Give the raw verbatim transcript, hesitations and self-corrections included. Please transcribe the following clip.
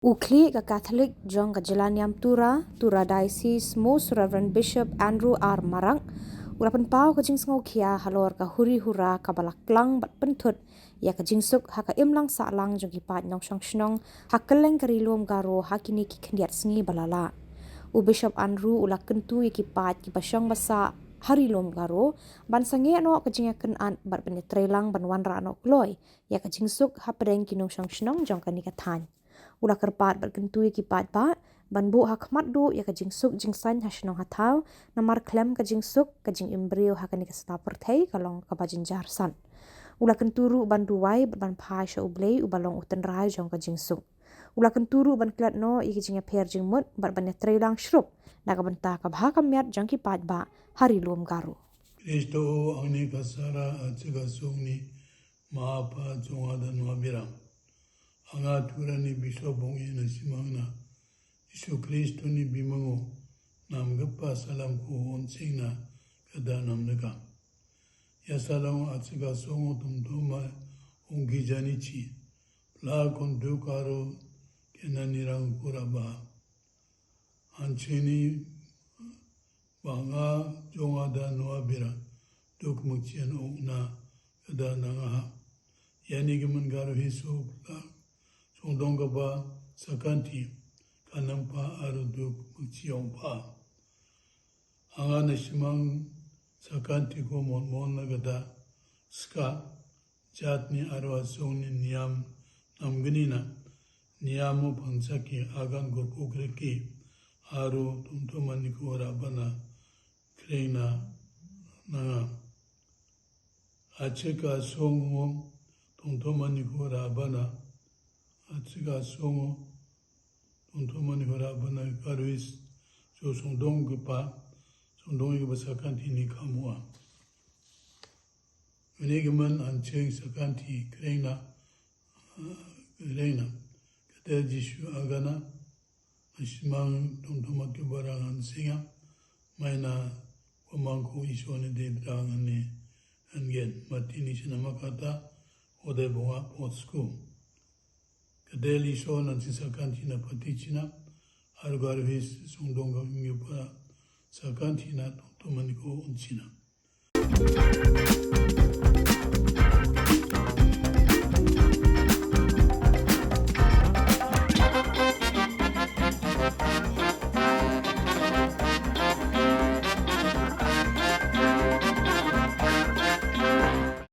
U khlieh ka Katholik jong ka jylla niam Tura, Tura Diocese, Most Reverend Bishop Andrew R Marak, u la pynpaw ka jingsngewkhia halor ka huri hura kaba la klang bad pynthut ïa ka jingsuk ha ka imlang sahlang jong ki paid nongshong shnong ha kylleng ka Ri Lum Garo ha kine ki khyndiat sngi ba la lah. U Bishop Andrew u la kyntu ïa ki paid kiba shong ba sah ha Ri Lum Garo ban sangeh noh ka jingïakynad bad ban ïatreilang ban wanrah noh kloi ïa ka jingsuk hapdeng ki nongshong shnong jong kane ka thaiñ. U la kyrpad bad kyntu ïa ki paidbah ban buh ha khmat duh ïa ka jingsuk jingsaiñ ha shnong ha thaw, namar khlem ka jingsuk, ka jingim briew ha kane ka sla pyrthei ka long kaba jynjar san. U la kyntu ruh ban duwai bad ban phai sha U Blei uba long u tynrai jong ka jingsuk. U la kyntu ruh ban klet noh ïa ki jingïapher jingmut bad ban ïatreilang shrup na ka bynta ka bha ka miat jong ki paidbah ha Ri Lum Garo. Kristo o ang ni ka sara a chika song ni ma apa chong ada noa birang. Anga tura ni biso bong ina simang na. Jisu Kristo ni bimango nam gepa salam ko on sing na kada nam neka. Ya salam a chika song o tum toma ong gijani chi. Pla kon dukaro kena nirang kuraba. Anchini banga jong ada noa bira duk mukchian ong na kada nanga ha. Yani gimen Garo hi so pla song dong kaba sakanti kanampa aru duk mukchian pa. Anga na simang sakanti ko mon mon na kada ska jatni aru asong ni niam namgni na niam o pansaki agan gorko kreki aru tumtumani ko rabana kreng na nanga. Achika songo tumtumani ko rabana achika songo tumtumani ko rabana karuis so songdong gepa songdong gepa sakanti ni kamua. Ini gemen anching sakanti kreng na kreng na kata Jisu agana. Asimang tumtumat ke barang an singa maina wamang ko iso ne de brang ne angen matini sina makata ode bonga pot sku. Kadel iso nan sisa kantina pati china argar his sungdong ga ngi pa sakantina tumtumat ko un china.